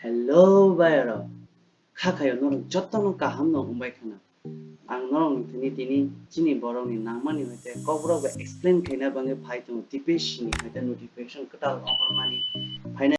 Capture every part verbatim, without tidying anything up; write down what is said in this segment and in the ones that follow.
Hello bayarok, kha khayo norok jotono kaham no wngbai khana. Ang norok ni thani tini chini borok ni nangmani hoite kokrok bai explain khaina bagwi phai tongo, T P S C ni hoite notification kwtal ongkhormani phainai.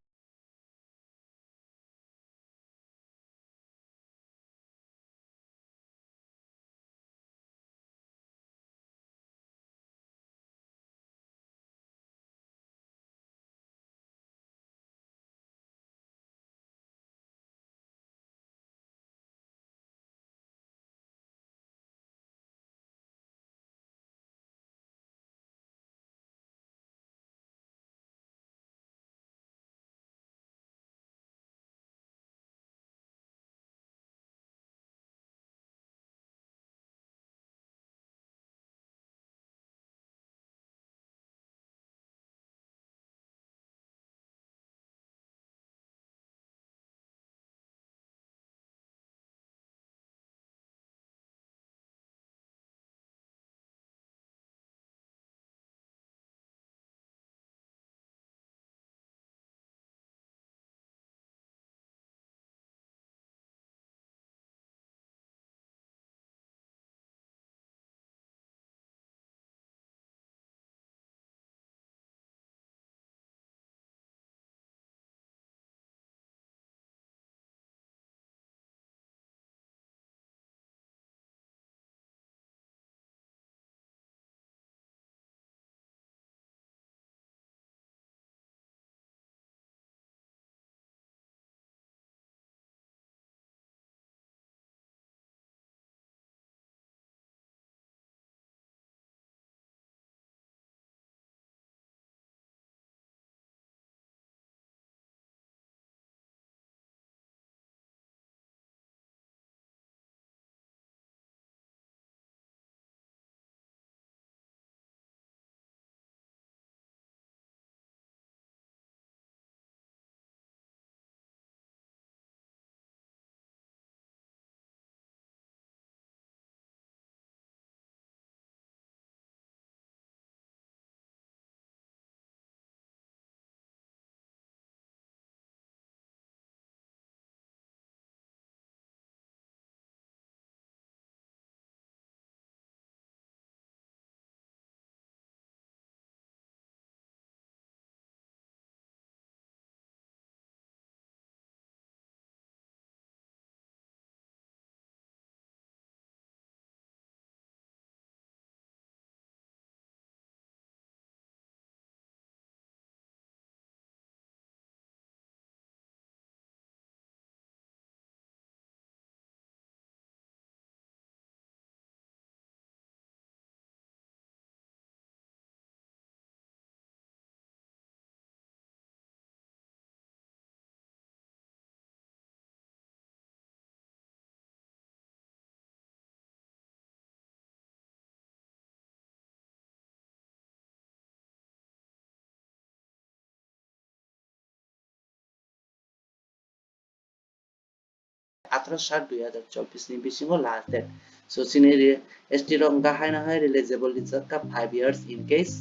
Atharo sat dui hazar chobbish ni bisingo last date. So, chini re-, S T rok wngkha haino hai eligible rijak kha five years in case.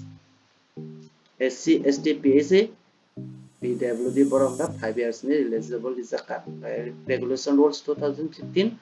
S C, S T, P S A, P W D borok wngkha five years ni eligible rijak kha. Regulation rules two thousand fifteen.